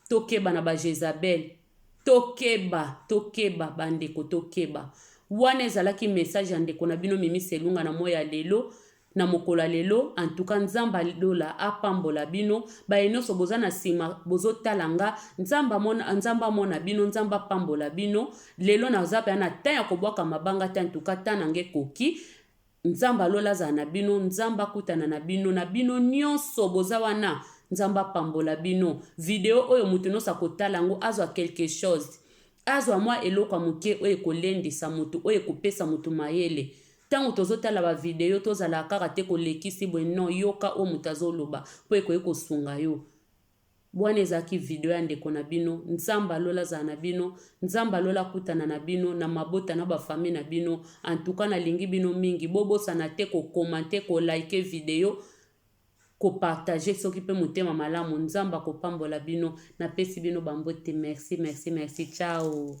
Tokeba na bajezabel, tokeba, tokeba bandeko, tokeba. Wana ezalaki message ya ndeko na bino Mimi Selunga na moi ya lelo, na mokolo ya lelo. Antuka Nzambe alola apambola bino baye nyonso boza na nsima bozotala nga. Nzambe amona, Nzambe amona bino, Nzambe apambola bino. Lelo naza mpenza na temps ya kobwaka mabanga te. Antuka temps na nga ekoki. Nzambe alola azala na bino, Nzambe akutana na bino, na bino nyonso boza wana. Nzambe apambola bino. Video oyo, moto nyonso akotala yango azwa quelque chose, azwa mwa eloko ya moke oyo ekolendisa motu, oyo ekopesa motu mayele. Ntango tozotala bavideo, tozala kaka te kolekisi boye. Non, yoka oyo moto azoloba mpo ekoki kosunga yo. Wana ezalaki video ya ndeko na bino. Nzambe alola azala na bino, Nzambe alola akutana na bino, na mabota, na bafamille na bino. Antuka nalingi bino mingi. Bobosana te kocommenter, koliker video, kopartager soki mpe motema malamu. Nzambe akopambola bino. Napesi bino bambote. Merci, merci, merci. Ciao.